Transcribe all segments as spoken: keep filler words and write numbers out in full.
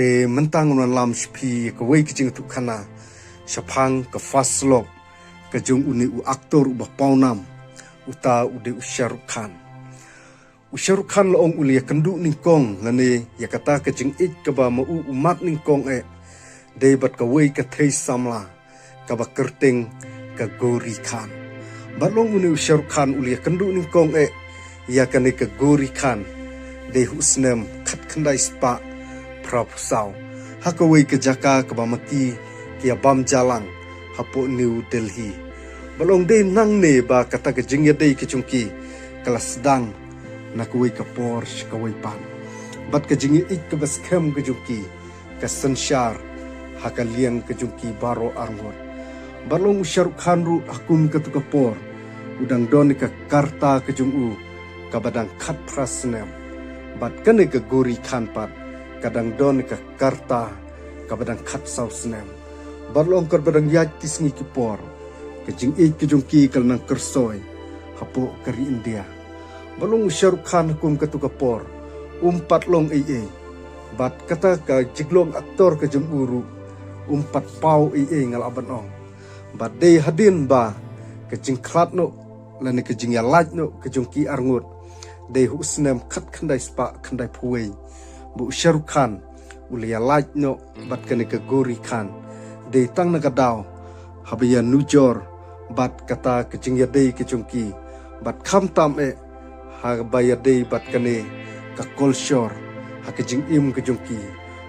Te mynta ngan wan lam sha phi ïa kawei ka jingïathuhkhana shaphang ka first love ka jong une u actor uba pawnam, uta u dei u Shah Rukh Khan. U Shah Rukh Khan la ong u la ïakynduh nyngkong lane ïa kata ka jingïeit kaba ma u u mad nyngkong eh dei bad kawei ka thei samla kaba kyrteng ka Gauri Khan. Bad la ong une u Shah Rukh Khan u la ïakynduh nyngkong eh ïa kane ka Gauri Khan dei ha u snem khatkhyndai spah phra phew saw ha kawei ka jaka kaba ma ki ki ïa bam jalang hapoh New Delhi. Bad la ong dei nangne ba kata ka jingïadei ka jong ki ka la sdang na kawei ka por sha kawei pat. Bad ka jingïeit kaba skhem ka jong ki ka synshar ha ka liang ka jong ki baroh arngut. Bad la ong u Shah Rukh Khan ruh ha kum katu ka por u dang don ka karta ka jong u kaba dang khatphra snem. Bad kane ka Gauri Khan pat ka dang don ka karta kaba dang khatsaw snem. Bad la ong katba dang ïaid ki sngi ki por ka jingïeit ka jong ki ka la nang kyrsoi hapoh ka ri India. Bad la ong u Shah Rukh Khan ha kum katu ka por um pat long ei ei. Bad kata ka jinglong actor ka jong u ruh um pat paw ei ei nga lah ban ong. Bad dei hadien ba ka jingkhlad noh lane ka jingïalait noh ka jong ki arngut dei ha u snem khatkhyndai spah khyndai phew wei ba u Shah Rukh Khan u la ïalait noh bad kane ka Gauri Khan. Dei tang na ka daw haba ïanujor bad kata ka jingïadei ka jong ki bad khamtam eh haba ïadei bad kane ka kolshor ha ka jingim ka jong ki.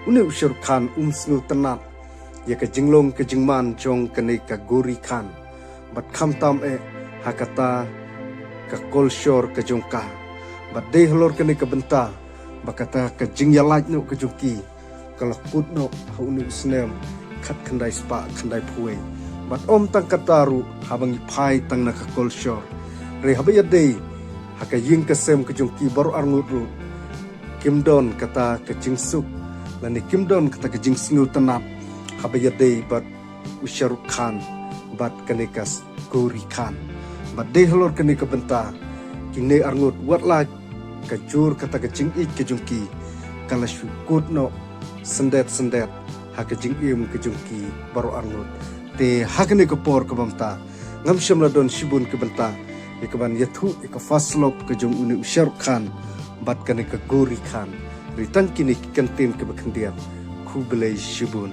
Une u Shah Rukh Khan um sngewtynnat ïa ka jinglong ka jingman jong kane ka Gauri Khan bad khamtam eh ha kata ka kolshor ka jong ka. Bad dei halor kane ka bynta ba kata ka jingïalait noh ka jong ki ka la kut noh ha une u snem khatkhyndai spah khyndai phew wei. Bad ym tang kata ruh haba ngi phai tang na ka kolshor, hynrei haba ïadei ha ka ïing ka sem ka jong ki baroh arngut ruh kim don kata ka jingsuk lane kim don kata ka jingsngewtynnat haba ïadei bad u Shah Rukh Khan bad kane ka Gauri Khan. Bad dei halor kane ka bynta kine arngut wat la ka jur kata ka jingïeit ka jong ki ka la shu kut noh syndet syndet ha ka jingim ka jong ki baroh arngut. Te ha kane ka por kaba mynta ngam shym la don shibun ki bynta ïa kaban ïathuh ïa ka first love ka jong une u Shah Rukh Khan bad kane ka Gauri Khan. Hynrei tang kine ki kyntien kiba khyndiat. Khublei shibun.